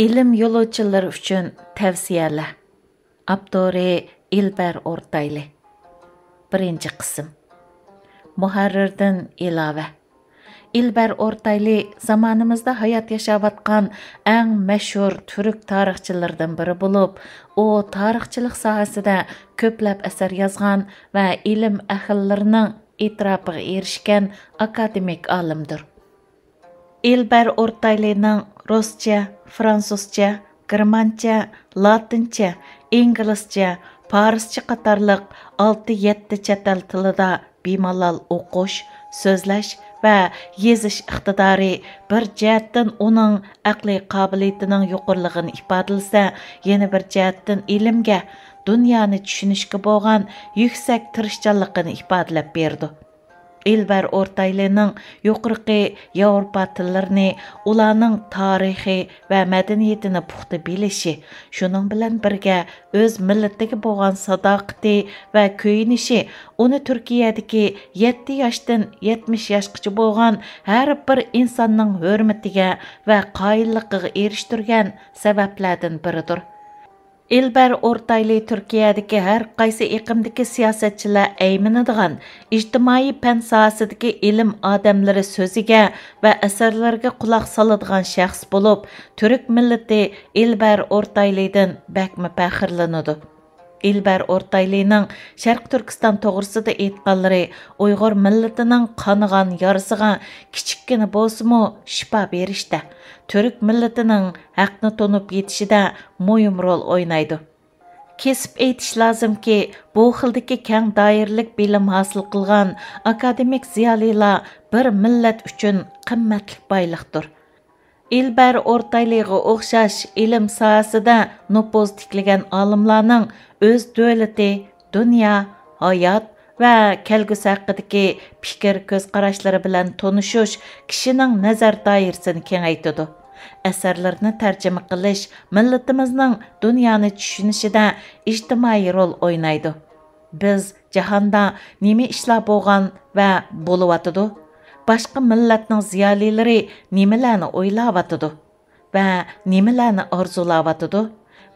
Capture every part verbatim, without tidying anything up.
ئىلىم يولۇچىلىرى ئۈچۈن تەۋسىيەلەر. ئاپتورى: ئىلبەر ئورتايلى. بىرىنچى قىسىم. مۇھەررىردىن ئىلاۋە. ئىلبەر ئورتايلى زامانىمىزدا ھايات ياشاۋاتقان ئەڭ مەشھۇر تۈرك تارىخچىلىرىدىن بىرى بولۇپ، ئۇ تارىخچىلىق ساھەسىدە كۆپلەپ ئەسەر يازغان ۋە ئىلىم ئەھلىلىرىنىڭ ئېتىراپىغا ئېرىشكەن ئاكادېمىك ئالىمدۇر. ئىلبەر ئورتايلىنىڭ رۇسچە، فرانسۇزچە، گېرمانچە، لاتىنچە، ئىنگلىزچە، پارسچە قاتارلىق ئالتە-يەتتە چەت ئەل تىلىدا بىمالال ئوقۇش، سۆزلەش ۋە يېزىش ئىقتىدارى بىر جەھەتتىن ئۇنىڭ ئەقلىي قابىلىيىتىنىڭ يۇقىرىلىقىنى ئىپادىلىسە، يەنە بىر جەھەتتىن ئىلىمگە، دۇنيانى چۈشىنىشكە بولغان يۈكسەك تىرىشچانلىقىنى ئىپادىلەپ بېرىدۇ. ئىلبەر ئورتايلىنىڭ يۇقىرىقى ياۋروپا تىللىرىنى، ئۇلارنىڭ تارىخى ۋە مەدەنىيىتىنى پۇختا بىلىشى، شۇنىڭ بىلەن بىرگە ئۆز مىللىتىگە بولغان ساداقىتى ۋە كۆيۈنۈشى ئۇنى تۈركىيەدىكى يەتتە ياشتىن يەتمىش ياشقىچە بولغان ھەر بىر ئىنساننىڭ ھۆرمىتىگە ۋە قايىللىقىغا ئېرىشتۈرگەن سەۋەبلەردىن بىرىدۇر. ئىلبەر ئورتايلى تۈركىيەدىكى ھەر قايسى ئېقىمدىكى سىياسەتچىلەر ئەيمىنىدىغان، ئىجتىمائىي پەن ساھەسىدىكى ئىلىم ئادەملىرى سۆزىگە ۋە ئەسەرلىرىگە قۇلاق سالىدىغان شەخس بولۇپ، تۈرك مىللىتى ئىلبەر ئورتايلىدىن بەكمۇ پەخىرلىنىدۇ. ئىلبەر ئورتايلىنىڭ شەرقىي تۈركىستان توغرىسىدا ئېيتقانلىرى ئۇيغۇر مىللىتىنىڭ قانىغان يارىسىغا كىچىككىنە بولسىمۇ شىپا بېرىشتە، تۈرك مىللىتىنىڭ ھەقنى تونۇپ يېتىشىدە مۇھىم رول ئوينايدۇ. كېسىپ ئېيتىش لازىمكى، بۇ خىلدىكى كەڭ دائىرىلىك بىلىم ھاسىل قىلغان ئاكادېمىك زىيالىيلار بىر مىللەت ئۈچۈن قىممەتلىك بايلىقتۇر. ئىلبەر ئورتايلىغا ئوخشاش ئىلىم ساھەسىدە نوپۇز تىكلىگەن ئالىملارنىڭ ئۆز دۆلىتى، دۇنيا، ھايات ۋە كەلگۈسى ھەققىدىكى پىكىر، كۆز قاراشلىرى بىلەن تونۇشۇش كىشىنىڭ نەزەر دائىرىسىنى كېڭەيتىدۇ. ئەسەرلىرىنى تەرجىمە قىلىش مىللىتىمىزنىڭ دۇنيانى چۈشىنىشىدە ئىجتىمائىي رول ئوينايدۇ. بىز جاھاندا نېمە ئىشلار بولغان ۋە بولۇۋاتىدۇ؟ باشقا مىللەتنىڭ زىيالىيلىرى نېمىلەرنى ئويلاۋاتىدۇ ۋە نېمىلەرنى ئارزۇلاۋاتىدۇ؟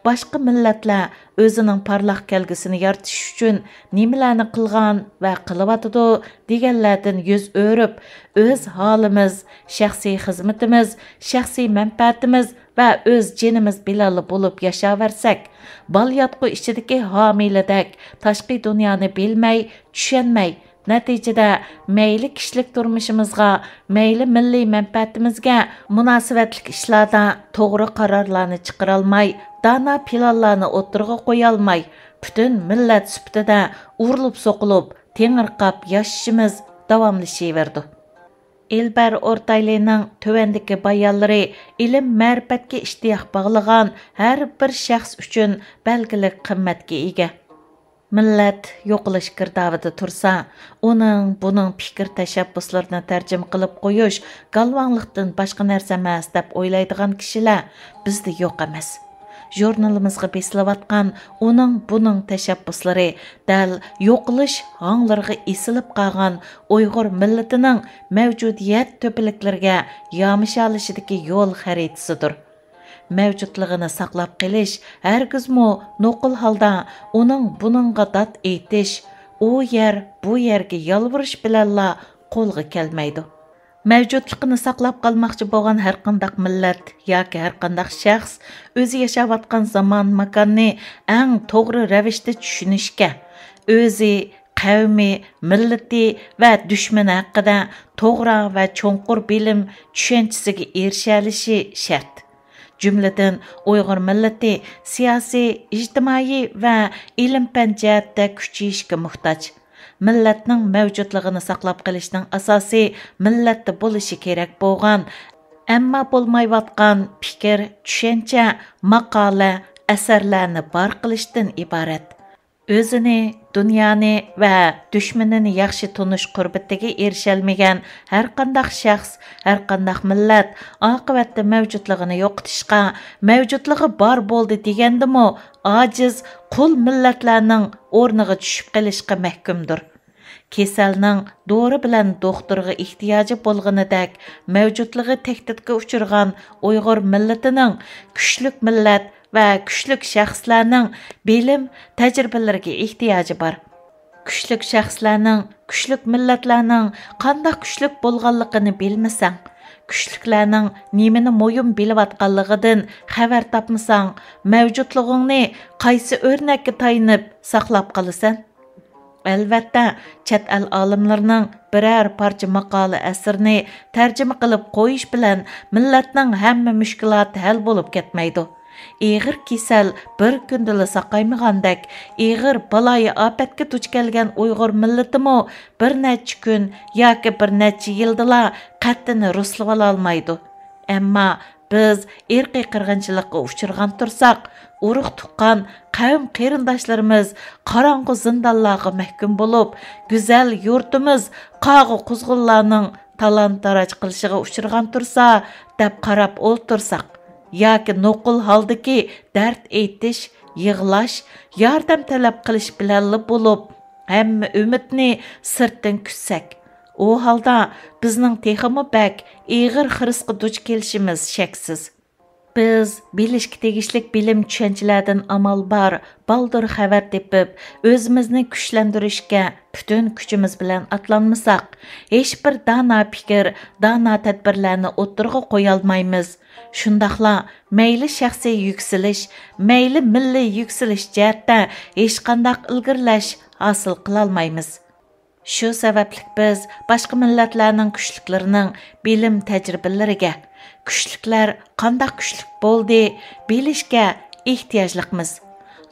باشقا مىللەتلەر ئۆزىنىڭ پارلاق كەلگۈسىنى يارىتىش ئۈچۈن نېمىلەرنى قىلغان ۋە قىلىۋاتىدۇ دېگەنلەردىن يۈز ئۆرۈپ، ئۆز ھالىمىز، شەخسىي خىزمىتىمىز، شەخسىي مەنپەئەتىمىز ۋە ئۆز جېنىمىز بىلەنلا بولۇپ ياشاۋەرسەك، بالىياتقۇ ئىچىدىكى ھامىلىدەك تاشقى دۇنيانى بىلمەي، چۈشەنمەي، نەتىجىدە مەيلى كىشىلىك تۇرمۇشىمىزغا، مەيلى مىللىي مەنپەئەتىمىزگە مۇناسىۋەتلىك ئىشلاردا توغرا قارارلارنى چىقىرالماي، دانا پىلانلارنى ئوتتۇرىغا قويالماي، پۈتۈن مىللەت سۈپىتىدە ئۇرۇلۇپ سوقۇلۇپ، تېڭىرقاپ ياشىشىمىز داۋاملىشىۋېرىدۇ. ئېلبەر ئورتايلىنىڭ تۆۋەندىكى بايانلىرى ئىلىم-مەرىپەتكە ئىشتىياق باغلىغان ھەر بىر شەخس ئۈچۈن بەلگىلىك قىممەتكە ئىگە. مىللەت يوقىلىش گىردابىدا تۇرسا، ئۇنىڭ، بۇنىڭ پىكىر تەشەببۇسلىرىنى تەرجىمە قىلىپ قويۇش گالۋاڭلىقتىن باشقا نەرسە ئەمەس، دەپ ئويلايدىغان كىشىلەر بىزدە يوق ئەمەس. ژۇرنىلىمىزغا بېسىلىۋاتقان ئۇنىڭ، بۇنىڭ تەشەببۇسلىرى دەل يوقىلىش ھاڭلىرىغا ئېسىلىپ قالغان ئۇيغۇر مىللىتىنىڭ مەۋجۇدىيەت تۆپىلىكلىرىگە يامىشالىشىدىكى يول خەرىتىسىدۇر. مەۋجۇتلۇقىنى ساقلاپ قېلىش ھەرگىزمۇ نوقۇل ھالدا ئۇنىڭ، بۇنىڭغا داد ئېيتىش، ئۇ يەر، بۇ يەرگە يالۋۇرۇش بىلەنلا قولغا كەلمەيدۇ. مەۋجۇتلۇقىنى ساقلاپ قالماقچى بولغان ھەرقانداق مىللەت ياكى ھەرقانداق شەخس ئۆزى ياشاۋاتقان زامان، ماكاننى ئەڭ توغرا رەۋىشتە چۈشىنىشكە، ئۆزى، قەۋمى، مىللىتى ۋە دۈشمىنى ھەققىدە توغرا ۋە چوڭقۇر بىلىم، چۈشەنچىسىگە ئېرىشەلىشى شەرت. جۈملىدىن، ئۇيغۇر مىللىتى سىياسىي، ئىجتىمائىي ۋە ئىلىم-پەن جەھەتتە كۈچىيىشكە موھتاج. مىللەتنىڭ مەۋجۇتلۇقىنى ساقلاپ قېلىشنىڭ ئاساسى مىللەتتە بولۇشى كېرەك بولغان، ئەمما بولمايۋاتقان پىكىر، چۈشەنچە، ماقالە، ئەسەرلەرنى بار قىلىشتىن ئىبارەت. ئۆزىنى، دۇنيانى ۋە دۈشمىنىنى ياخشى تونۇش قۇربىتىگە ئېرىشەلمىگەن ھەرقانداق شەخس، ھەرقانداق مىللەت ئاقىۋەتتە مەۋجۇتلۇقىنى يوقىتىشقا، مەۋجۇتلۇقى بار بولدى دېگەندىمۇ ئاجىز، قۇل مىللەتلەرنىڭ ئورنىغا چۈشۈپ قېلىشقا مەھكۇمدۇر. كېسەلنىڭ دورا بىلەن دوختۇرغا ئېھتىياجى بولغىنىدەك، مەۋجۇتلۇقى تەھدىتكە ئۇچرىغان ئۇيغۇر مىللىتىنىڭ كۈچلۈك مىللەت ۋە كۈچلۈك شەخسلەرنىڭ بىلىم، تەجرىبىلىرىگە ئېھتىياجى بار. كۈچلۈك شەخسلەرنىڭ، كۈچلۈك مىللەتلەرنىڭ قانداق كۈچلۈك بولغانلىقىنى بىلمىسەڭ، كۈچلۈكلەرنىڭ نېمىنى مۇھىم بىلىۋاتقانلىقىدىن خەۋەر تاپمىساڭ، مەۋجۇتلۇقۇڭنى قايسى ئۆرنەككە تايىنىپ ساقلاپ قالىسەن؟ ئەلۋەتتە، چەت ئەل ئالىملىرىنىڭ بىرەر پارچە ماقالە ئەسىرىنى تەرجىمە قىلىپ قويۇش بىلەن مىللەتنىڭ ھەممە مۈشكۈلاتى ھەل بولۇپ كەتمەيدۇ. ئېغىر كېسەل بىر كۈندىلا ساقايمىغاندەك، ئېغىر بالايىئاپەتكە دۇچ كەلگەن ئۇيغۇر مىللىتىمۇ بىر نەچچە كۈن ياكى بىر نەچچە يىلدىلا قەددىنى رۇسلىۋالالمايدۇ. ئەمما بىز ئىرقىي قىرغىنچىلىققا ئۇچرىغان تۇرساق، ئۇرۇق-تۇغقان، قەۋم-قېرىنداشلىرىمىز قاراڭغۇ زىندانلارغا مەھكۇم بولۇپ، گۈزەل يۇرتىمىز قاغا-قۇزغۇنلارنىڭ تالان-تاراج قىلىشىغا ئۇچرىغان تۇرسا، دەپ قاراپ ئولتۇرساق ياكى نوقۇل ھالدىكى دەرد ئېيتىش، يىغلاش، ياردەم تەلەپ قىلىش بىلەنلا بولۇپ، ھەممە ئۈمىدنى سىرتتىن كۈتسەك، ئۇ ھالدا بىزنىڭ تېخىمۇ بەك ئېغىر خىرىسقا دۇچ كېلىشىمىز شەكسىز. بىز بىلىشكە تېگىشلىك بىلىم چۈشەنچىلەردىن ئامال بار، بالدۇر خەۋەر تېپىپ، ئۆزىمىزنى كۈچلەندۈرۈشكە پۈتۈن كۈچىمىز بىلەن ئاتلانمىساق، ھېچبىر دانا پىكىر، دانا تەدبىرلەرنى ئوتتۇرىغا قويالمايمىز. شۇنداقلا مەيلى شەخسىي يۈكسىلىش، مەيلى مىللىي يۈكسىلىش جەھەتتە ھېچقانداق ئىلگىرىلەش ھاسىل قىلالمايمىز. شۇ سەۋەبلىك بىز باشقا مىللەتلەرنىڭ كۈچلۈكلىرىنىڭ بىلىم تەجرىبىلىرىگە، كۈچلۈكلەر قانداق كۈچلۈك بولدى، بىلىشكە ئېھتىياجلىقمىز.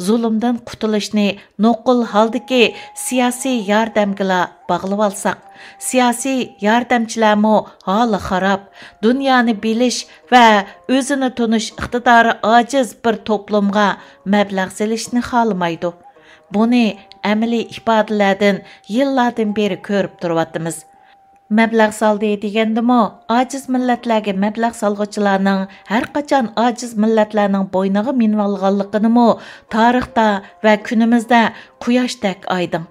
زۇلۇمدىن قۇتۇلۇشنى نوقۇل ھالدىكى سىياسىي ياردەمگىلا باغلىۋالساق، سىياسىي ياردەمچىلەرمۇ ھالى خاراب، دۇنيانى بىلىش ۋە ئۆزىنى تونۇش ئىقتىدارى ئاجىز بىر توپلۇمغا مەبلەغ سېلىشنى خالىمايدۇ. بۇنى ئەمەلىي ئىپادىلەردىن يىللاردىن بېرى كۆرۈپ تۇرۇۋاتىمىز. مەبلەغ سالدى دېگەندىمۇ، ئاجىز مىللەتلەرگە مەبلەغ سالغۇچىلارنىڭ ھەرقاچان ئاجىز مىللەتلەرنىڭ بوينىغا مىنىۋالغانلىقىنىمۇ تارىختا ۋە كۈنىمىزدە قۇياشتەك ئايدىڭ.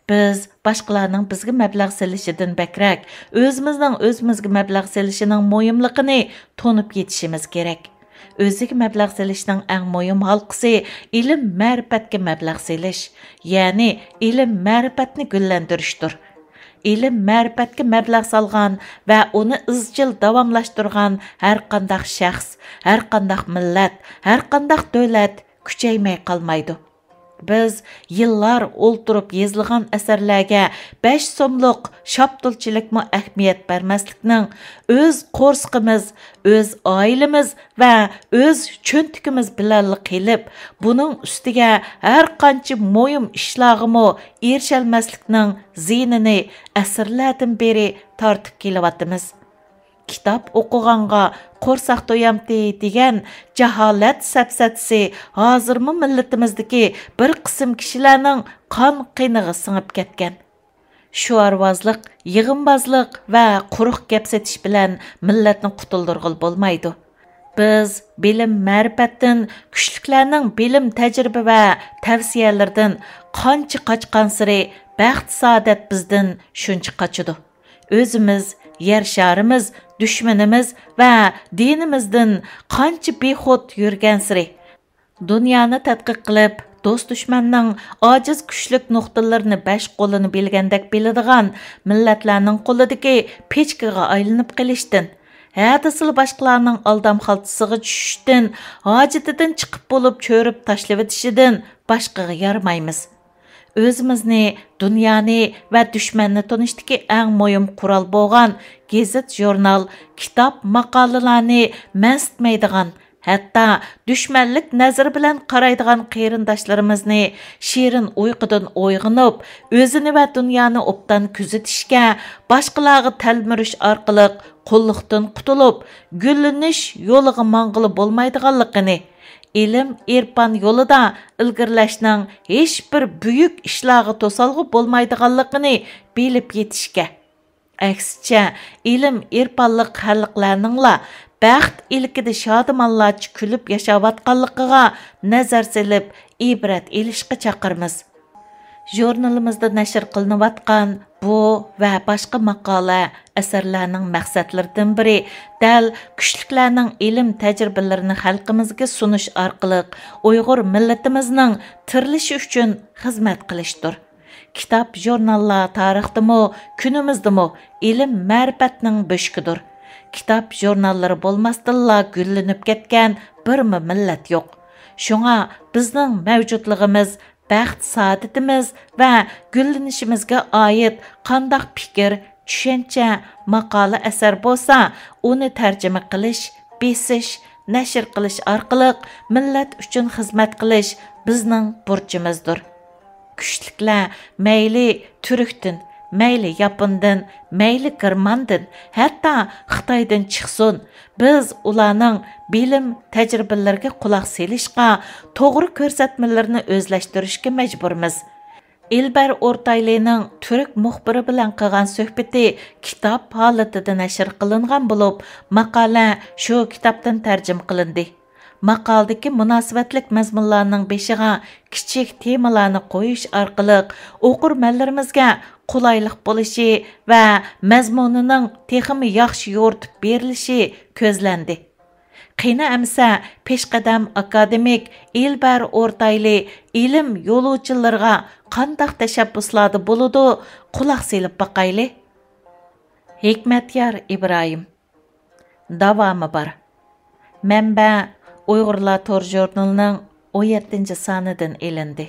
بىز باشقىلارنىڭ بىزگە مەبلەغ سېلىشىدىن بەكرەك، ئۆزىمىزنىڭ ئۆزىمىزگە مەبلەغ سېلىشىنىڭ مۇھىملىقىنى تونۇپ يېتىشىمىز كېرەك. ئۆزىگە مەبلەغ سېلىشنىڭ ئەڭ مۇھىم ھالقىسى ئىلىم-مەرىپەتكە مەبلەغ سېلىش، يەنى ئىلىم-مەرىپەتنى گۈللەندۈرۈشتۇر. ئىلىم-مەرىپەتكە مەبلەغ سالغان ۋە ئۇنى ئىزچىل داۋاملاشتۇرغان ھەرقانداق شەخس، ھەرقانداق مىللەت، ھەرقانداق دۆلەت كۈچەيمەي قالمايدۇ. بىز يىللار ئولتۇرۇپ يېزىلغان ئەسەرلەرگە بەش سوملۇق شاپتۇل چېلەكمۇ ئەھمىيەت بەرمەسلىكنىڭ، ئۆز قورسىقىمىز، ئۆز ئائىلىمىز ۋە ئۆز چۆنتىكىمىز بىلەنلا قېلىپ، بۇنىڭ ئۈستىگە ھەر قانچە مۇھىم ئىشلارغىمۇ ئېرىشەلمەسلىكنىڭ زىيىنىنى ئەسىرلەردىن بېرى تارتىپ كېلىۋاتىمىز. كىتاب ئوقۇغانغا قورساق تويامتى دېگەن جاھالەت سەپسەتىسى ھازىرمۇ مىللىتىمىزدىكى بىر قىسىم كىشىلەرنىڭ قان قېنىغا سىڭىپ كەتكەن. شوئارۋازلىق، يىغىمبازلىق ۋە قۇرۇق گەپ سېتىش بىلەن مىللەتنى قۇتۇلدۇرغىلى بولمايدۇ. بىز بىلىم-مەرىپەتتىن، كۈچلۈكلەرنىڭ بىلىم-تەجرىبە ۋە تەۋسىيەلىرىدىن قانچە قاچقانسېرى، بەخت-سائادەت بىزدىن شۇنچە قاچىدۇ. ئۆزىمىز، يەر شارىمىز، دۈشمىنىمىز ۋە دىنىمىزدىن قانچە بىخۇد يۈرگەنسېرى، دۇنيانى تەتقىق قىلىپ، دوست-دۈشمەننىڭ ئاجىز-كۈچلۈك نۇقتىلىرىنى بەش قولىنى بىلگەندەك بىلىدىغان مىللەتلەرنىڭ قولىدىكى پىچىقىغا ئايلىنىپ قېلىشتىن، ھە دېسىلا باشقىلارنىڭ ئالدام خالتىسىغا چۈشۈشتىن، ھاجىتىدىن چىقىپ بولۇپ چۆرۈپ تاشلىۋېتىشىدىن باشقىغا يارىمايمىز. ئۆزىمىزنى، دۇنيانى ۋە دۈشمەننى تونۇشتىكى ئەڭ مۇھىم قورال بولغان گېزىت-ژۇرنال، كىتاب-ماقالىلارنى مەنسىتمەيدىغان، ھەتتا دۈشمەنلىك نەزىرى بىلەن قارايدىغان قېرىنداشلىرىمىزنى شېرىن ئۇيقۇدىن ئويغىنىپ، ئۆزىنى ۋە دۇنيانى ئوبدان كۆزىتىشكە، باشقىلارغا تەلمۈرۈش ئارقىلىق قۇللۇقتىن قۇتۇلۇپ، گۈللىنىش يولىغا ماڭغىلى بولمايدىغانلىقىنى، ئىلىم-ئېرپان يولىدا ئىلگىرىلەشنىڭ ھېچبىر بۈيۈك ئىشلارغا توسالغۇ بولمايدىغانلىقىنى بىلىپ يېتىشكە، ئەكسىچە، ئىلىم-ئېرپانلىق خەلقلەرنىڭلا بەخت ئىلكىدە شادىمانلارچە كۈلۈپ ياشاۋاتقانلىقىغا نەزەر سېلىپ، ئىبرەت ئېلىشقا چاقىرىمىز. ژۇرنىلىمىزدا نەشر قىلىنىۋاتقان بۇ ۋە باشقا ماقالە، ئەسەرلەرنىڭ مەقسەتلىرىدىن بىرى دەل كۈچلۈكلەرنىڭ ئىلىم تەجرىبىلىرىنى خەلقىمىزگە سۇنۇش ئارقىلىق ئۇيغۇر مىللىتىمىزنىڭ تىرىلىشى ئۈچۈن خىزمەت قىلىشتۇر. كىتاب، ژۇرناللار تارىختىمۇ، كۈنىمىزدىمۇ ئىلىم، مەرىپەتنىڭ بۆشۈكىدۇر. كىتاب، ژۇرناللىرى بولماستىنلا گۈللىنىپ كەتكەن بىرمۇ مىللەت يوق. شۇڭا بىزنىڭ مەۋجۇتلۇقىمىز، بەخت، سائادىتىمىز ۋە گۈللىنىشىمىزگە ئائىت قانداق پىكىر، چۈشەنچە، ماقالە، ئەسەر بولسا، ئۇنى تەرجىمە قىلىش، بېسىش، نەشر قىلىش ئارقىلىق مىللەت ئۈچۈن خىزمەت قىلىش بىزنىڭ بۇرچىمىزدۇر. كۈچلۈكلەر مەيلى تۈركتىن، مەيلى ياپوندىن، مەيلى گېرماندىن، ھەتتا خىتايدىن چىقسۇن، بىز ئۇلارنىڭ بىلىم، تەجرىبىلىرىگە قۇلاق سېلىشقا، توغرا كۆرسەتمىلىرىنى ئۆزلەشتۈرۈشكە مەجبۇرمىز. ئېلبەر ئورتايلىنىڭ تۈرك مۇخبىرى بىلەن قىلغان سۆھبىتى كىتاب ھالىتىدە نەشر قىلىنغان بولۇپ، ماقالە شۇ كىتابتىن تەرجىمە قىلىندى. ماقالىدىكى مۇناسىۋەتلىك مەزمۇنلارنىڭ بېشىغا كىچىك تېمىلارنى قويۇش ئارقىلىق ئوقۇرمەنلىرىمىزگە قولايلىق بولۇشى ۋە مەزمۇنىنىڭ تېخىمۇ ياخشى يورۇتۇپ بېرىلىشى كۆزلەندى. قېنى ئەمىسە، پېشقەدەم ئاكادېمىك ئېلبەر ئورتايلى ئىلىم يولۇچىلىرىغا قانداق تەشەببۇسلاردا بولىدۇ، قۇلاق سېلىپ باقايلى. ھېكمەتيار ئىبراھىم. داۋامى بار. مەنبە: ئۇيغۇرلار تور ژۇرنىلىنىڭ ئون يەتتىنچى سانىدىن ئېلىندى.